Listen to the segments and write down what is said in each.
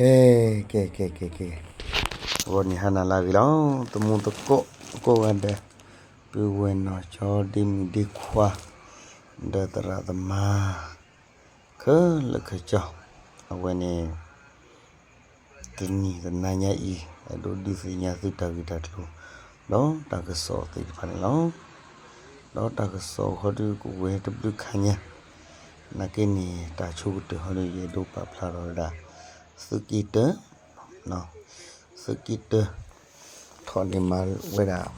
ကဲ ကဲ ကဲ ကဲ ကဲ, ဂီၤနံၤဟါနၤလၢအဂ့ၤလီၤ. သမူသကိး ကိးဂၤဒဲး, ပုၢ်ဝဲၢ်နီၢ်ကၠီ ဒ့မုၣ်ဒ့ခွါ ဒီးသရၣ်သမါ ခဲလၢာ်ခဲဆ့, အဝဲန့ၣ် တနံၤတနၤညါအံၤ အဲၣ်ဒိးဒုးသ့ၣ်ညါသုတၢ်ဂ့ၢ်တၢ်ကျိၤ ဒီးတၢ်ကစီၣ်သ့ၣ်တဖၣ်န့ၣ်လီၤ. ဒီးတၢ်ကစီၣ်ဃီဒုးကဝဲၤတဘျုးခါညါ, နာ်က့န့ၣ် တၢ်ဆိကတၢၢ်ဃီဒုး ယအဲၣ်ဒိးပာ်ဖျါထီၣ်ဝဲဒၣ် သုးက့တၢ, သုးက့တၢ ထီၣ်န့ၢ်မၤဝဲဒၣ်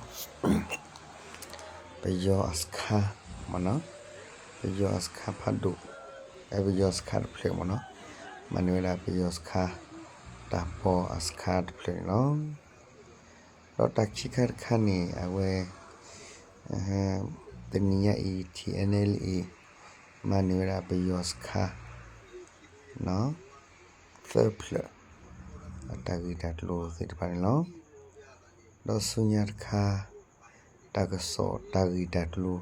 ပယီၤအစခါ မ့ၢ်နီၤ, ပယီၤအစခါဖးဒိၣ်, အဲ ပယီၤစခါတဖျၢၣ်မ့ၢ်နီၤ, မၤန့ၢ်ဝဲဒၣ်ပယီၤစခါ တၢ်ပီအစခါတဖျၢၣ်န့ၣ်လီၤ. ဒီးတၢ်ခံခါတခါန့ၣ် အဝဲ တနံၤညါအံၤ ထံၣ်အဲၣ်နဲလ်အ့ မၤန့ၢ်ဝဲဒၣ်ပယီၤစခါ သၢဖျၢၣ် အတၢ်ဂ့ၢ်တၢ်ကျိၤသ့ၣ်တဖၣ်န့ၣ်လီၤ. ဒီးဆူညါတခါ တၢ်ကစီၣ်တၢ်ဂ့ၢ်တၢ်ကျိၤ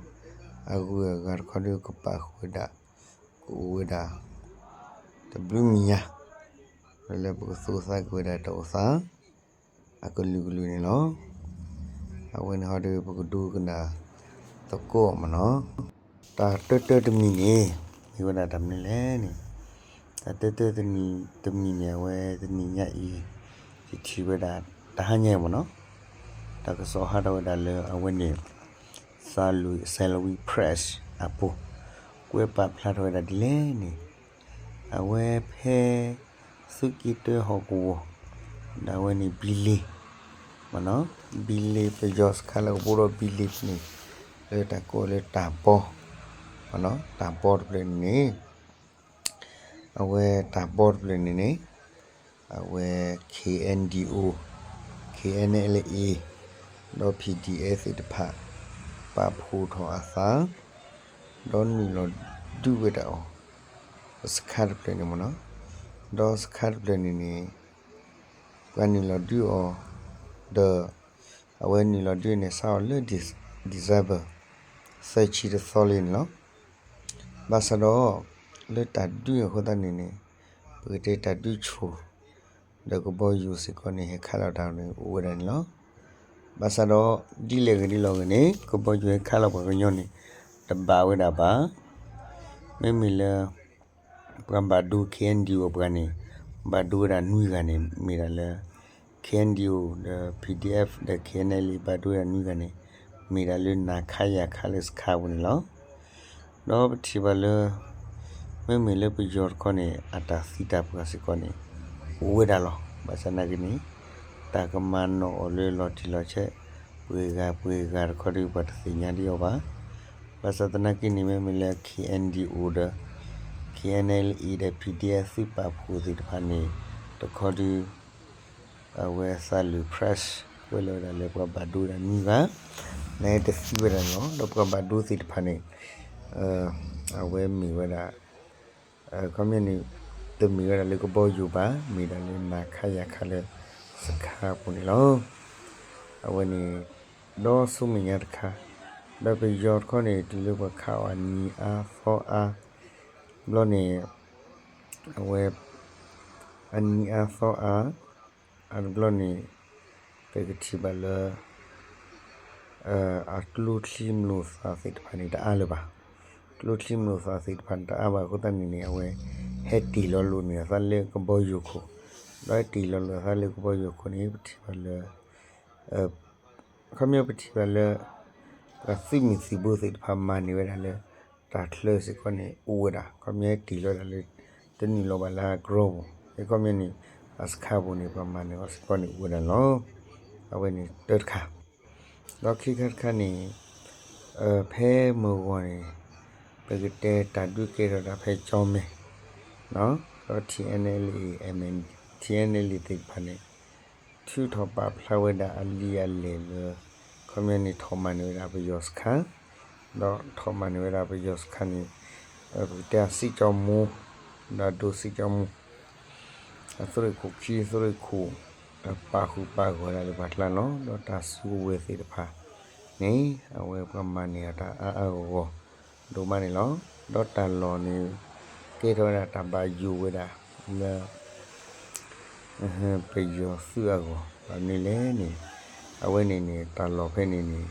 အဂုၤအဂၤတခီဒုးကပာ်ဃုာ်ဝဲဒၣ် ကအိၣ်ဝဲဒၣ် တဘျုးမံၤညါ လၢပကသူသးက့ၤဝဲဒၣ်တၢ်အိၣ်သး အကလုာ်ကလုာ်န့ၣ်လီၤ. အဝဲန့ၣ်ဃီဒုး ပကဒိကနၣ်သကိးမ့ၢ်နီၤ. တၢ်တၢတၢတမံၤန့ၣ် မ့ၢ်ဝဲဒၣ်တၢ်မနုၤလဲၣ်န့ၣ်, တၢ်တၢတၢတမံၤန့ၣ် အဝဲတနံၤညါအံၤ ယထံၣ်ဝဲဒၣ် တဟါညါအံၤမ့ၢ်နီၤ, တၢ်ကစီၣ်ဟးထီၣ်ဝဲဒၣ်လၢအဝဲန့ၣ် သးလွံၢ် Salween Press အပူၤ ကွဲးပာ်ဖျါထီၣ်ဝဲဒၣ်ဒ်လဲၣ်န့ၣ်, အဝဲဖဲ သုးက့တၢဟီၣ်ကဝီၤ ဒီးအဝဲန့ၣ် ဘံလ့ မ့ၢ်နီၤ, ဘံလ့ပယီၤစခါလၢကဘိဒီးဘံလ့န့ၣ် လၢတၢ်ကိးလၢတၢ်ပီ မ့ၢ်နီၤ, တၢ်ပီတဖျၢၣ်န့ၣ်န့ၣ် အဝဲတၢ်ပီတဖျၢၣ်န့ၣ်န့ၣ် အဝဲ KNDO, KNLA ဒီး PDF သ့ၣ်တဖၣ် ပာ်ဖှိၣ်ထီၣ်အသး ဒီးနုာ်လီၤဒုးဝဲဒၣ်အီၤ စခါတဖျၢၣ်န့ၣ်မ့ၢ်နီၤ, ဒီးစခါတဖျၢၣ်န့ၣ်န့ၣ် ပှၤနုာ်လီၤဒုးအီၤ ဒီး အဝဲနုာ်လီၤဒုးန့ၣ် စးအီၤလၢ December သၢဆံတသီလံန့ၣ်လီၤ. ဘၣ်ဆၣ်ဒီး လၢတၢ်ဒုးအဃိသတးန့ၣ်န့ၣ် ပကတဲတၢ်ဒုးဆူၣ် ဒီးကဘီယူၤစ့ၢ်ကီးန့ၣ် ဟဲခးလီၤတၢ်န့ၣ်အိၣ်ဝဲဒၣ်န့ၣ်လီၤ. ဘၣ်ဆၣ်ဒီး ဒ်လဲၣ်ဂ့ၤဒ်လဲၣ်ဂ့ၤန့ၣ် ကဘီယူၤဟဲခးလီၤပှၤကညီန့ၣ် တဘၣ်ဝဲဒၣ်ဘၣ်. မ့မ့ၢ်လၢ ပှၤဘၣ်ဒိ KNDO ပှၤန့ၣ် ဘၣ်ဒိဝဲဒၣ်နွံဂၤန့ၣ် မ့ၢ်ဒၣ်လၢ KNDO ဒီး PDF ဒီး KNLA ဘၣ်ဒိဝဲဒၣ်နွံဂၤန့ၣ် မ့ၢ်ဒၣ်လၢနၤခးယၤခးလၢစခါပူၤန့ၣ်လီၤ. ဒီးပထံၣ်ဘၣ်လၢ မ့မ့ၢ်လၢပယီၤတခီန့ၣ် အတၢ်သံတၢ်ပှၢ်စ့ၢ်ကီးန့ၣ် အိၣ်ဝဲဒၣ်လီၤ. ဘၣ်ဆၣ်သနာ်က့န့ၣ် တၢ်ကမၤနီၣ်အီၤလၢလီၤတံၢ်လီၤဆဲး ပှဲၤဂၤပှဲၤဂၤတခီဒီး ပှၤတသ့ၣ်ညါဒံးအီၤဘၣ်. ဘၣ်ဆၣ်သနာ်က့န့ၣ် မ့မ့ၢ်လၢ KNDO ဒီး KNLA ဒီး PDF သုးပာ်ဖှိၣ်သ့ၣ်တဖၣ်န့ၣ် တခီဒီး အဝဲသးလွံၢ် Press ကွဲးလီၤဝဲဒၣ်လၢပှၤဘၣ်ဒိဝဲဒၣ်နွံဂၤ နတသံဝဲဒၣ်န့ၣ်လီၤ. ဒီးပှၤဘၣ်ဒိသ့ၣ်တဖၣ်န့ၣ် အဝဲမ့ၢ်ဝဲဒၣ် ခီပညီန့ၣ် တမ့ၢ်ဝဲဒၣ်လၢကဘီယူၤဘၣ်, မ့ၢ်ဒၣ်လၢနၤခးယၤခးလၢစခါပူၤန့ၣ်လီၤ. အဝဲန့ၣ် ဒီးဆူမဲာ်ညါတခါ ဒီးပယီၤတခီန့ၣ် တုၤလၢပှၤခးအီၤအနံၤအါသီအါ ဘျီန့ၣ် အဝဲ အနံၤအါသီအါ အါတဘျီန့ၣ် ပကထံၣ်ဘၣ်လၢ အကျိချံမျိာ်သၣ်သ့ၣ်တဖၣ်န့ၣ် တအါလၢၤဘၣ်. ကျိချံမျိာ်သၣ်သ့ၣ်တဖၣ်န့ၣ် တအါဘၣ်အဃိသတးန့ၣ်န့ၣ် အဝဲဟဲတ့ၢ်လီၤလိာ်န့ၢ်အသးလၢကဘီယူၤခိၣ်, ဒီးဟဲတ့ၢ်လီၤလိာ်အသးလၢကဘီယူၤခိၣ်န့ၣ် ပထံၣ်ဘၣ်လၢ ခီပညီပထံၣ်ဘၣ်လၢ ပှၤသုးမုၢ်သံၣ်ဘိသ့ၣ်တဖၣ်မၤန့ၢ်ဝဲဒၣ်လၢ တၢ်ချၢစ့ၢ်ကီးန့ၣ် အိၣ်ဝဲဒၣ်, ခီပညီဟဲတ့ၢ်လီၤဒၣ်လၢ တနုာ်လီၤဘၣ်လၢအကရီပူၤ, ဟဲခီပညီန့ၣ် အစခါပူၤန့ၣ် ပှၤမၤန့ၢ်အီၤစ့ၢ်ကီးန့ၣ် အိၣ်ဝဲဒၣ်လီၤ. အဝဲန့ၣ်တၢတခါ ဒီးခံခါတခါန့ၣ် ဖဲမုၢ်ဂီၤန့ၣ် ပကတဲတၢ်ဒုးကဲထီၣ်ဒၣ်ဖဲကၠီမဲၢ် ဒီး TNLA, TNLA သ့ၣ်တဖၣ်န့ၣ် ထုးထီၣ်ပာ်ဖျါဝဲဒၣ်အလံာ်အလဲၢ်လၢ ခီပညီန့ၣ် ထီၣ်မၤန့ၢ်ဝဲဒၣ်ပယီၤစခါ, ဒီးထီၣ်မၤန့ၢ်ဝဲဒၣ်ပယီၤစခါန့ၣ် ပကတဲအစံၣ်ကၠီမူ ဒီးဒိၣ်စံၣ်ကၠီမူ အသုးရ့ၣ်ခိၣ်ခံ သုးရ့ၣ်ခိၣ် ပာ်ဃုာ်ပာ်ဂီၤဒၣ်လၢပှၤကျါလီၤ. ဒီးတၢ်စုကဝဲၤသ့ၣ်တဖၣ်န့ၣ် အဝဲပှၤမၤန့ၢ်အတၢ်အါအါဂီၢ်ဂီၢ်ဒိၣ်မးန့ၣ်လီၤ. ဒီးတၢ်လီၢ်န့ၣ် ကဲထီၣ်ဝဲဒၣ်တၢ်ဘၣ်ယိၣ်ဝဲဒၣ်လၢ ပယီၤသုးအဂီၢ် ဘၣ်မနုၤလဲၣ်န့ၣ် အဝဲန့ၣ်န့ၣ် တၢ်လီၢ်ဖဲန့ၣ်န့ၣ်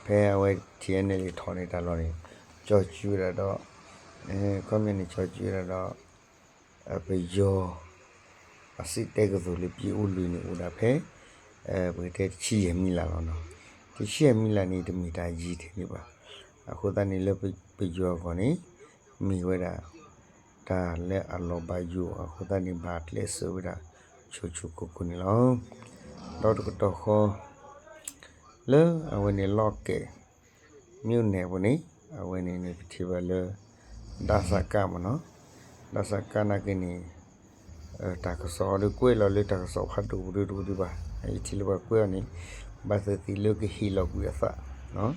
ဖဲအဝဲ ထံၣ်အဲၣ်နဲၣ်လံ ထီၣ်န့ၢ်တၢ်လီၢ်န့ၣ် ကၠီၤစုၤဝဲဒၣ်ဒီး ခီပညီန့ၣ် ကၠီၤစုၤဝဲဒၣ်ဒီး ပယီၤ အစံၣ်တဲၣ်ကသိးလၢ ပအိၣ်လွံၢ်န့ၣ် အိၣ်ဒၣ်ဖဲ ပကတဲတဆံယဲၢ်မံလးလီၤနီၤ. တဆံယဲၢ်မံလးန့ၣ် တမ့ၢ်တၢ်ယံာ်ထဲန့ၣ်ဘၣ်. အဃိသတးန့ၣ်လၢပယီၤအဂီၢ်န့ၣ် မ့ၢ်ဝဲဒၣ် တၢ်လၢအလီၤဘၣ်ယိၣ်အဃိသတးန့ၣ် ဘၣ်ကျဲးစၢးဝဲဒၣ် ဆိဆိကိၢ်ကိၢ်န့ၣ်လီၤ. ဒီးတကတီၢ်ဃီ လၢအဝဲန့ၣ်လီၢ်ကဲၣ် မၠိၣ်နဲၣ်ပူၤန့ၣ် အဝဲန့ၣ်န့ၣ် ပထံၣ်ဘၣ်လၢ ဒၣ်စၣ်ကၣ်မ့ၢ်နီၤ, ဒၣ်စၣ်ကၣ်နာ်က့န့ၣ် တၢ်ကစီၣ်အီၤဒုးကွဲးလီၤလၢတၢ်ကစီၣ်ဖးဒိၣ်ပူၤဒုတအိၣ်ဒံးဘၣ်. ယထံၣ်လၢပှၤကွဲးအီၤန့ၣ် ဘၣ်သ့ၣ်သ့ၣ်လၢကဟ့ၣ်လီၤကွံာ်အသး,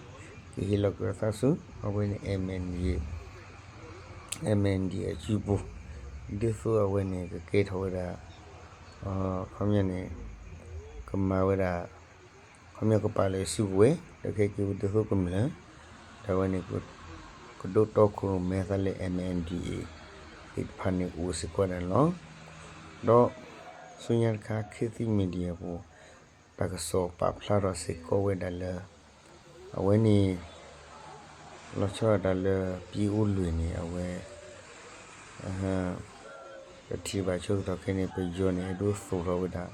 ကဟ့ၣ်လီၤကွံာ်အသးဆူ အဝဲန့ၣ် MNDAA, MNDAA အစုပူၤ, ဒ်သိးအဝဲန့ၣ် ကကဲထီၣ်ဝဲဒၣ် ခီပညီန့ၣ် ကမၤဝဲဒၣ် ခီပညီကပာ်လၢစုကဝဲၤ ဒီးခဲက့ၤဝဲဒ်သိးကမျၢၢ် ဒီးအဝဲန့ၣ် ကဒိၣ်တီခိၣ်ရိၣ်မဲသးလၢ MNDAA သ့ၣ်တဖၣ်န့ၣ်အိၣ်စ့ၢ်ကီးဒၣ်န့ၣ်လီၤ. ဒီးဆူညါတခါ ခေတ်သစ် Media ပူၤ တၢ်ကစီၣ်ပာ်ဖျါထီၣ်စ့ၢ်ကီးဝဲဒၣ်လၢ အဝဲန့ၣ် လီၤဆီဒၣ်တၢ်လၢ ပအိၣ်လွံၢ်န့ၣ် အဝဲ ပထံၣ်ဘၣ်ဆၢကတီၢ်ခဲအံၤန့ၣ် ပယီၤန့ၣ် အဲၣ်ဒိးသိၣ်ထီၣ်ဝဲဒၣ်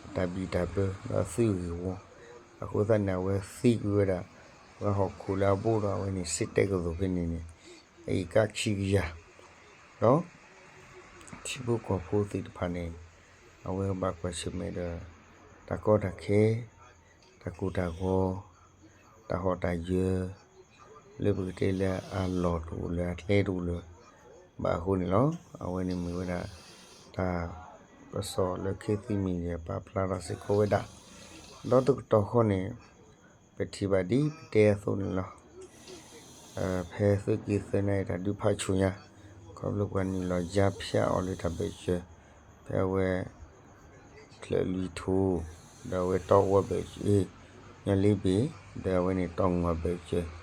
အတၢ်ဘံၣ်တၢ်ဘၢ ဒီးအသုးဂ့ၢ်ဝီ, အဃိသတးန့ၣ် အဝဲသံကွံာ်ဝဲဒၣ် ပှၤဟီၣ်ခိၣ်လၢအဘူးဒီးအဝဲန့ၣ် စံၣ်တဲၣ်ကသိးဖဲန့ၣ်န့ၣ် အအံၤကါခံကယၤ, ဒီး ထံဖိကီၢ်ဖိသ့ၣ်တဖၣ်န့ၣ် အဝဲကဘၣ်ကွၢ်ဆၢၣ်မဲာ်ဒီး တၢ်ကီတၢ်ခဲ တၢ်ကိၢ်တၢ်ဂီၤ တၢ်ဟီၣ်တၢ်ယၢၤ လၢပကတဲလၢအလီၢ်တအိၣ်လၢၤ အကျဲတအိၣ်လၢၤ ဘၣ်အဃိန့ၣ်လီၤ. အဝဲန့ၣ်မ့ၢ်ဝဲဒၣ် တၢ်ကစီၣ်လၢ ခေတ်သစ် Media ပာ်ဖျါထီၣ်စ့ၢ်ကီးဝဲဒၣ်, ဒီးတကတီၢ်ဃီန့ၣ် ပထံၣ်ဘၣ်ဒ်ပတဲအသိးန့ၣ်လီၤ. ဖဲသုးက့သၢနၣ်ရံၣ်တၢ်ဒုးဖးဆူၣ်ညါ, ခီဖျိပှၤနုာ်လီၤယါဖၠးအီၤလၢတၢ်ဘၢၣ်စၢၤ, ဖဲအဝဲ ချၢၣ်လွံၢ်ထူၣ်, ဒီးအဝဲတီဝီဘၢၣ်စၢၤ, ညီလ့ဘ့ၣ်, ဒီးအဝဲန့ၣ်တီငီၢ်ဘၢၣ်စၢၤ,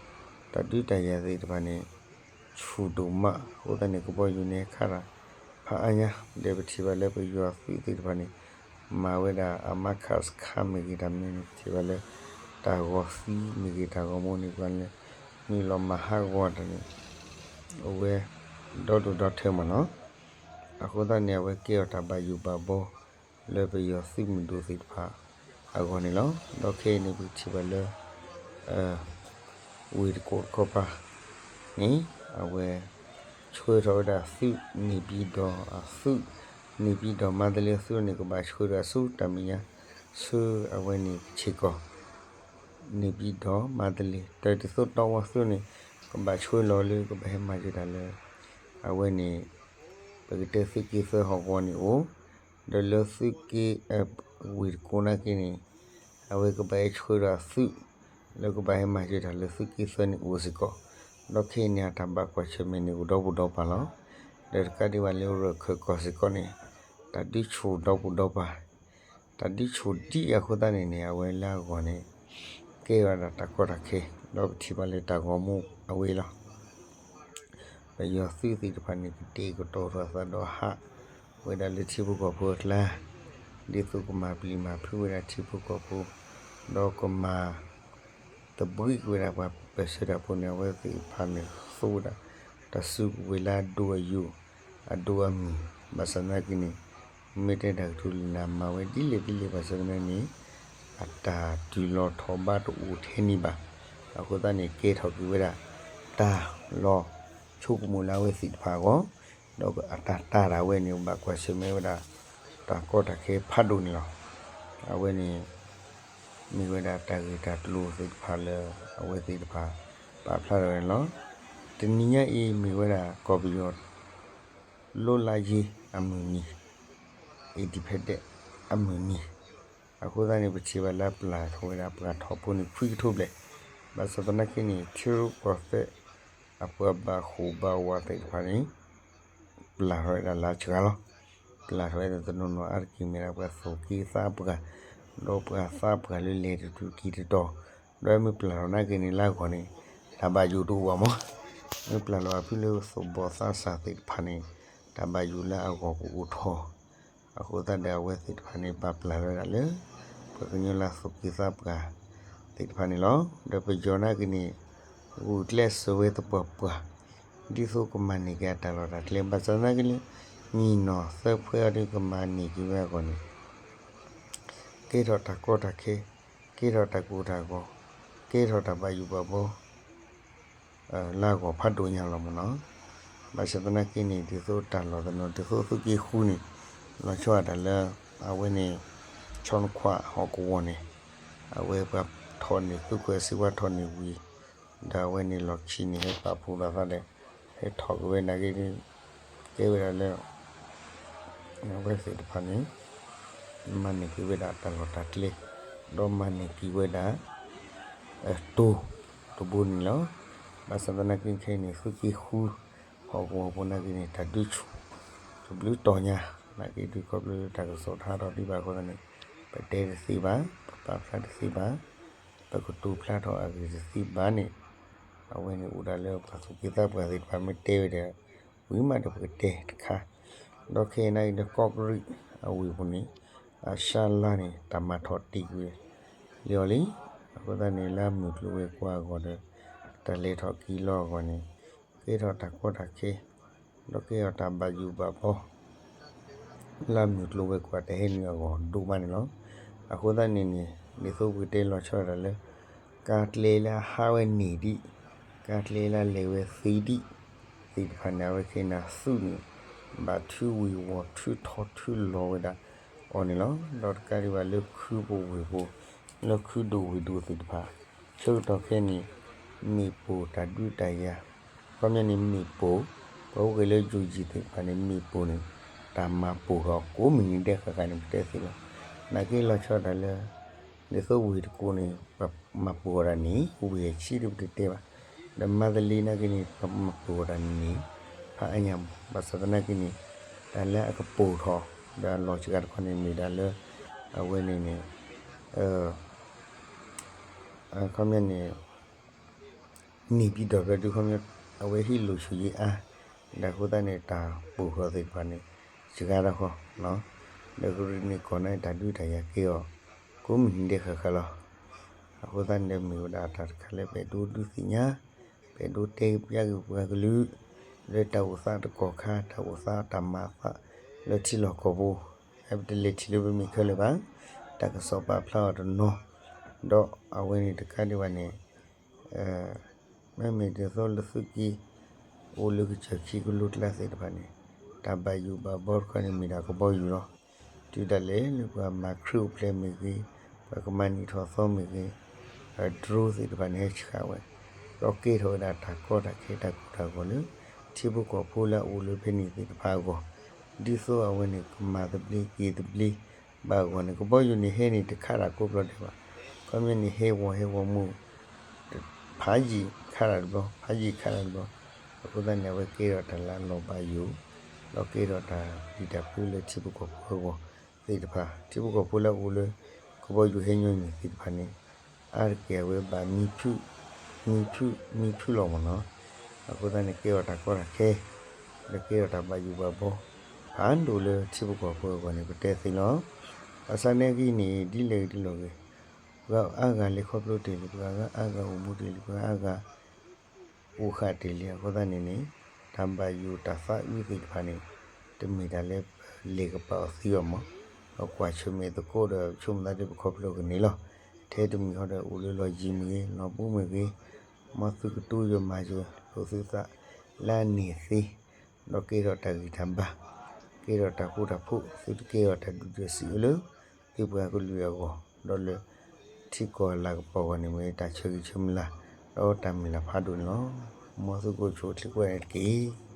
တၢ်ဒုးတၢ်ယၤသ့ၣ်တဖၣ်န့ၣ် ဆူၣ်ဒိၣ်မး အဃိသတးန့ၣ် ကဘီယူၤန့ၣ်ခးတၢ် ဖးအါညါ, ဒီးပထံၣ်ဘၣ်လၢပယီၤသုးသ့ၣ်တဖၣ်န့ၣ် မၤဝဲဒၣ်အမါခးစခါမ့ၢ်ဂ့ၤ တၢ်မနုၤန့ၣ် ပထံၣ်ဘၣ်လၢ တၢ်ဂီၤသံမ့ၢ်ဂ့ၤ တၢ်ဂီၤမူန့ၣ် ပှၤလၢ နုာ်လီၤမၤဟးဂီၤတၢ်န့ၣ် အိၣ်ဝဲ ဒီဒိၣ်ဒီထၢမးနီၤ. အဃိသတးန့ၣ် အဝဲကဲအီၤတၢ်ဘၣ်ယိၣ်ဘၣ်ဘီ လၢပယီၤသုးမုၢ်ဒိၣ်သ့ၣ်တဖၣ်အဂီၢ်န့ၣ်လီၤ. ဒီးခဲအံၤန့ၣ် ပထံၣ်ဘၣ်လၢ ဝ့ၢ်တကူၣ်တခီပၤန့ၣ် အဝဲ ဆှၢထီၣ်ဝဲဒၣ်သုး နေပြည်တော် အသုး နေပြည်တော် မန္တလေး သုးန့ၣ် ကဘၣ်ဆှၢဒၣ်ဆူတၢ်မဲာ်ညါ ဆူအဝဲန့ၣ်ကဆ့ၣ်ကီၢ် နေပြည်တော် မန္တလေး တၢ်ဒ်သိးတီဝီသုးန့ၣ် ကဘၣ်ဆှၢလီၤလၢ ကဘၣ်ဟဲမၤစၢၤတၢ်လၢ အဝဲန့ၣ် ပကတဲသုးက့သၢဟီၣ်ကဝီၤန့ၣ်အိၣ် ဒီးလၢသုးက့ ဝ့ၢ်တကူၣ်နာ်က့န့ၣ် အဝဲကဘၣ်ဟဲဆှၢဒီးသုး လၢကဘၣ်ဟဲမၤစၢၤတၢ်လၢသုးက့သၢန့ၣ်အိၣ်စ့ၢ်ကီး, ဒီးခဲအံၤန့ၣ် အတၢ်ဘၣ်ကွၢ်ဆၢၣ်မဲာ်န့ၣ်အိၣ်ဒီဘိဒီဘၣ်လီၤ. ဒီးတကးဒံးဘၣ်လၢရၢၢ်ခၢၣ်ကီၢ်စ့ၢ်ကီးန့ၣ် တၢ်ဒုးဆူၣ်ဒီဘိဒီဘၣ်, တၢ်ဒုးဆူၣ်ဒံးအဃိသတးန့ၣ်န့ၣ် အဝဲလၢအဂီၢ်န့ၣ် ကဲဝဲဒၣ်တၢ်ကီတၢ်ခဲ ဒီးပထံၣ်ဘၣ်လၢတၢ်ဂီၤမူအဝဲအံၤလီၤ. ပယီၤသုးသ့ၣ်တဖၣ်န့ၣ် ကတဲာ်ကတီၤထီၣ်အသးဒီးဟးဝဲဒၣ်လၢထံဖိကီၢ်ဖိအကျါ, ဒ်သိးကမၤပျံၤမၤဖုးဝဲဒၣ်ထံဖိကီၢ်ဖိ, ဒီးကမၤသဘှံးက့ၤဝဲဒၣ်ပှၤပၢၢ်ဆၢတၢ်ဖိန့ၣ် အဝဲသ့ၣ်တဖၣ်န့ၣ် သူဝဲဒၣ် တၢ်စုကဝဲၤလၢအဒိၣ်အယိာ် အဒိၣ်အမုၢ်, ဘၣ်ဆၣ်သနာ်က့န့ၣ် မ့ၢ်တဲတၢ်ကတိၤလၢနၤမၤဝဲဒ်လဲၣ်ဒ်လဲၣ်ဘၣ်ဆၣ်သနာ်က့န့ၣ် အတၢ်တုၤလီၤထီၣ်ဘးတအိၣ်ထဲန့ၣ်ဘၣ်. အဃိသတးန့ၣ် ကဲထီၣ်က့ၤဝဲဒၣ် တၢ်လီၤဆိကမိၣ်လၢအဝဲသ့ၣ်တဖၣ်အဂီၢ်, ဒီးအတၢ်တာ်ဒၣ်ဝဲန့ၣ် ဘၣ်ကွၢ်ဆၢၣ်မဲာ်ဝဲဒၣ် တၢ်ကီတၢ်ခဲဖးဒိၣ်န့ၣ်လီၤ. အဝဲန့ၣ် မ့ၢ်ဝဲဒၣ်တၢ်ဂ့ၢ်တၢ်ကျိၤသ့ၣ်တဖၣ်လၢ အဝဲသ့ၣ်တဖၣ် ပာ်ဖျါထီၣ်ဝဲန့ၣ်လီၤ. တနံၤညါအံၤမ့ၢ်ဝဲဒၣ်ကီၢ်ပယီၤ လွတ်လပ်ရေးအမုၢ်နံၤ independent အမုၢ်နံၤ, အဃိသတးန့ၣ် ပထံၣ်ဘၣ်လၢပျၢ်ထီၣ်ဝဲဒၣ်ပှၤထီၣ်ဖိန့ၣ် ခွံကထိဘျဲၣ်, ဘၣ်ဆၣ်သနာ်က့န့ၣ် ထံရူၢ်ကီၢ်သဲး အပှၤဘၣ်ဃိၣ်ဘၣ်ဝးသ့ၣ်တဖၣ်န့ၣ် ပျၢ်ထီၣ်ဝဲဒၣ်လၢစှၤလီၤ. ပျၢ်ထီၣ်ဝဲဒၣ်တနီၤနီၤအါတက့ၢ်မ့ၢ်ဒၣ်ပှၤသိၣ်က့သးပှၢ်, ဒီးပှၤသးပှၢ်လၢလဲၤတတုၤက့ၤတတီၤ, ဒီးမ့ၢ်ပျၢ်ထီၣ်နာ်က့န့ၣ်လၢအဂီၢ်န့ၣ် တၢ်ဘၣ်ယိၣ်တအိၣ်ဘၣ်မး. မ့ၢ်ပျၢ်လီၤအဖုလၢသိၣ်ဘီၣ်သးစၢ်သ့ၣ်တဖၣ်န့ၣ် တၢ်ဘၣ်ယိၣ်လၢအဂီၢ်ကအိၣ်ထီၣ် အဃိသတးဒီးအဝဲသ့ၣ်တဖၣ်န့ၣ် ပာ်ပျၢ်လီၤဝဲဒၣ်လၢ ပှၤကညီလၢသူၣ်က့သးပှၢ်သ့ၣ်တဖၣ်န့ၣ်လီၤ. ဒီးပယီၤနာ်က့န့ၣ် ဂုာ်ကျဲးစၢးဝဲသပှၢ်ပှၢ် ဒ်သိးကမၤန့ၢ်က့ၤအတၢ်လီၢ်တၢ်ကျဲ ဘၣ်ဆၣ်သနာ်က့လၢ ညီၣ်နီၢ်သၢဖုအံၤဒီးကမၤန့ၢ်က့ၤဝဲအဂီၢ်န့ၣ် ကဲထီၣ်တၢ်ကီတၢ်ခဲ, ကဲထီၣ်တၢ်ကိၢ်တၢ်ဂီၤ, ကဲထီၣ်တၢ်ဘၣ်ယိၣ်ဘၣ်ဘီ လၢအဂီၢ်ဖးဒိၣ်ညါလီၤမ့ၢ်နီၤ. ဘၣ်ဆၣ်သနာ်က့န့ၣ် ဒ်သိးတၢ်လီၢ်တနီၤ ဒ်သိးသုးက့ဃုန့ၣ် လီၤဆီဒၣ်တၢ်လၢ အဝဲန့ၣ် ဆီနခွးဟီၣ်ကဝီၤန့ၣ် အဝဲပှၤထီၣ်န့ၢ် သုးခိၣ်စ့ဝါထီၣ်န့ၢ်ဝံၤ ဒီးအဝဲန့ၣ်လီၢ်ခံန့ၣ် ဟဲပာ်ဖှိၣ်ဘၣ်သးဒီး ဟဲထီၣ်က့ၤဝဲနာ်က့ ကဲဝဲဒၣ်လၢ အဝဲသ့ၣ်တဖၣ်န့ၣ် မၤန့ၢ်က့ၤဝဲဒၣ်တၢ်လီၢ်တၢ်ကျဲ, ဒီးမၤန့ၢ်က့ၤဝဲဒၣ် တိၤတဘိန့ၣ်လီၤ. ဘၣ်ဆၣ်သနာ်က့ခဲအံၤန့ၣ် သုးက့ဃု ဟီၣ်ကဝီၤပူၤနာ်က့န့ၣ် တၢ်ဒုးဆူၣ် တဘျုးတီၤညါ နာ်က့ဒုးခီဖျိလၢတၢ်ကစီၣ်တဟးထီၣ်ဒံးဘၣ်အဃိသတးန့ၣ် ပတဲတသ့ဘၣ်, ပပာ်ဖျါတသ့ဘၣ်, ပကတိၤဖျါထီၣ်အဂ့ၢ်တသ့ဘၣ်န့ၣ် အဝဲန့ၣ်အိၣ်ဒၣ်လၢပှၤသူၣ်က့သးပှၢ်သ့ၣ်တဖၣ်မ့ၢ်တဲဝဲဒီး ဝံၤမးဒီးပကတဲတခါ, ဒီးခဲအံၤနာ်က့ဒီးကီၢ်ကရံၣ်အဝ့ၢ်ပူၤန့ၣ် အရှါလါန့ၣ် တၢ်မၤထီၣ်တ့ၢ်ကွံာ်လံအီၤလံ. အဃိသတးန့ၣ် လၢမုၢ်ကျိၤဝဲၤကွာ်အဂီၢ်ဒီး တၢ်လဲၤထီၣ်က့ၤလီၤအဂီၢ်န့ၣ် ကဲထီၣ်တၢ်ကီတၢ်ခဲ ဒီးကဲထီၣ်တၢ်ဘၣ်ယိၣ်ဘၣ်ဘီ လၢမုၢ်ကျိၤဝဲၤကွာ်တဟဲနုာ်အဂီၢ်ဒိၣ်မးန့ၣ်လီၤ. အဃိသတးန့ၣ်န့ၣ် ဒ်သိးပကတဲလီၤဆီဒၣ်တၢ်လၢ ကါကျဲလၢအဟးဝဲန့ၢ်ဒံး, ကါကျဲလၢလဲၤဝဲသ့ဒံး သ့ၣ်တဖၣ်န့ၣ် အဝဲခဲအံၤန့ၣ်သုးန့ၣ် ဘၣ်ထုးဝံၤဝီၤထုးထီၣ်ထုးလီၤဝဲဒၣ်အီၤန့ၣ်လီၤ. ဒီးတကးဒံးဘၣ်လၢခုပူၤဝ့ၢ်ပူၤ လၢခုဒိၣ်ဝ့ၢ်ဒိၣ်သ့ၣ်တဖၣ် ဆၢကတီၢ်ခဲအံၤန့ၣ် မ့ၣ်ပိၢ်တၢ်ဒုးတၢ်ယၤ ခီပညီန့ၣ်မ့ၣ်ပိၢ်, ပှၤအိၣ်က့ၤလၢယိၤယံၤသ့ၣ်တဖၣ်န့ၣ် မ့ၣ်ပိၢ်န့ၣ် တၢ်မၤပိၢ်ထီၣ်ကိးမုၢ်နံၤဒဲးဃၣ်ဃၣ်န့ၣ် ပတဲသ့လီၤ. နာ်က့လီၤဆီဒၣ်တၢ်လၢ ဒ်သိးဝ့ၢ်တကူၣ်န့ၣ် ပှၤမၤပိၢ်အီၤဒၣ်န့ၣ် ဝ့ၢ်အဆံးဒ်ပတတဲဘၣ်, ဒီးမါသလံနာ်က့န့ၣ် ပှၤမၤပိၢ်အီၤဒၣ်န့ၣ် ဖးအါညါမး ဘၣ်ဆၣ်သနာ်က့န့ၣ် တၢ်လၢအကပိၢ်ထီၣ် ဒီးအလီၢ်စှၤတခီန့ၣ်မ့ၢ်ဒၣ်လၢ အဝဲန့ၣ်န့ၣ် ခီပညီန့ၣ် န့ၢ်ဘံၣ်ဒီးဖျၢၣ်ဒုးခီပညီ အဝဲဟံးလိာ်ဆူၣ်ယံၤအါ, ဒီးအဃိသတးန့ၣ် တၢ်ပိၢ်ထီၣ်သ့ၣ်တဖၣ်န့ၣ် စှၤတခီ, ဒီးကရံၣ်နံၣ်ကီၢ်န့ၣ် တၢ်ဒုးတၢ်ယၤကဲအီၤ ကိးမုၢ်နံၤဒဲးဃၣ်ဃၣ်လီၤ. အဃိသတးန့ၣ်ဒီးမ့ၢ်ဝဲဒၣ်တၢ်တခါလၢပအဲၣ်ဒိးဒုးသ့ၣ်ညါ, ပအဲၣ်ဒိးတဲပျးက့ၤပှၤကလုာ် လၢတၢ်အိၣ်သးတကီၢ်ခါ တၢ်အိၣ်သးတၢ်မၤအသး လၢထံလီၢ်ကီၢ်ပူၤ ပတလဲၤထံၣ်လၢပမ့ၢ်ခဲလၢာ်ဘၣ်, တၢ်ကစီၣ်ပာ်ဖျါအီၤတနီၤ, ဒီးအဝဲန့ၣ်တကးဒံးဘၣ်န့ၣ် မ့မ့ၢ်ဒ်သိးလၢသုးက့ အိၣ်လၢကစၢၢ်ခံကလိကျါသ့ၣ်တဖၣ်န့ၣ် တၢ်ဘၣ်ယိၣ်ဘၣ်ဘီတခီန့ၣ်မ့ၢ်ဒၣ်ကဘီယူၤလီၤ. တုၤဒၣ်လဲာ်လၢပှၤမၤခရံာ်အိၣ်ဖျဲၣ်မ့ၢ်ဂ့ၤ, ပှၤကမၤနံၣ်ထီၣ်သီမ့ၢ်ဂ့ၤ, drone သ့ၣ်တဖၣ်န့ၣ်ဟဲဆှးဝဲ, ဒီးကဲထီၣ်ဝဲဒၣ်တၢ်ကီတၢ်ခဲတၢ်ကိၢ်တၢ်ဂီၤလၢ ထံဖိကီၢ်ဖိလၢအအိၣ်လၢဖဲန့ၣ်သ့ၣ်တဖၣ်အဂီၢ်, ဒ်သိးအဝဲန့ၣ်ကမၤသဘျ့က့ၤသဘျ့ ဘၣ်အဂီၢ်န့ၣ် ကဘီယူၤန့ၣ်ဟဲန့ၣ်တခးတၢ်ကိးဘျီဒဲးဘၣ်, ခီပညီန့ၣ်ဟဲဝီၤဟဲဝီၤမူ ဖးယံာ်ခးတၢ်တဘျီ ဖးယံာ်ခးတၢ်တဘျီ, အဃိသတးန့ၣ် အဝဲကဲထီၣ်တၢ်လၢအလီၤဘၣ်ယိၣ်, ဒီးကဲထီၣ်တၢ်ဒုးတၢ်ဖုးလၢထံဖိကီၢ်ဖိအဂီၢ်သ့ၣ်တဖၣ်, ထံဖိကီၢ်ဖိလၢအအိၣ်လၢ ကဘီယူၤဟဲညီနုၢ်သ့ၣ်တဖၣ်န့ၣ် အါတက့ၢ်အဝဲဘၣ်မံဖုး, မံဖုး, မံဖုးလီၤမ့ၢ်နီၤ, အဃိသတးန့ၣ် ကဲထီၣ်တၢ်ကီတၢ်ခဲ ဒီးကဲထီၣ်တၢ်ဘၣ်ယိၣ်ဘၣ်ဘီ ဖးဒိၣ်လၢထံဖိကီၢ်ဖိအဂီၢ်န့ၣ် ပတဲသ့လီၤ. ဘၣ်ဆၣ်သနာ်က့န့ၣ် ဒ်လဲၣ်ဂ့ၤဒ်လဲၣ်ဂ့ၤ, ပှၤအါဂၤလဲၤခီဖျိတ့ၢ်လံ, ပှၤအါဂၤအိၣ်မူတ့ၢ်လံ, ပှၤအါဂၤ အိၣ်ဃာ်တ့ၢ်လံ, အဃိသတးန့ၣ်န့ၣ် တၢ်ဘၣ်ယိၣ်တၢ်သးအုးသ့ၣ်တဖၣ်န့ၣ် တမ့ၢ်တၢ်လၢပလဲၤကပာ်အီၤသံအီၤမး, ဒီးကွၢ်ဆၢၣ်မဲာ်သကိးဒီး ဆိကမိၣ်သးဒီးပခီဖျိကန့ၢ်လီၤ. ထဲတမံၤဃီဒီး အိၣ်လၢလီၢ်ယံၤမ့ၢ်ဂ့ၤ, လီၢ်ဘူးမ့ၢ်ဂ့ၤ, မ်သုကတိၤယိာ်မၤစၢၤလိာ်သုသး လၢအန့ၢ်သ့ ဒီးကဲထီၣ်တၢ်ဂံၢ်တၢ်ဘါ, ကဲထီၣ်တၢ်ဃူတၢ်ဖိး, သုတကဲထီၣ်တၢ်ဒုၣ်ဒွဲၣ်စံးအၢလၢ သုပှၤကလုာ်အဂီၢ်, ဒီးလၢထံကီၢ်အလၤကပီၤအဂီၢ်န့ၣ် မ့ၢ်တၢ်ဆၢဂ့ၤဆၢမုၢ်လၢ်, ဒီးတၢ်မုၢ်လၢ်ဖးဒိၣ်န့ၣ်လီၤ. မ်သုကအိၣ်ဆူၣ်အိၣ်ချ့ကိးဂၤဒဲးတက့ၢ်.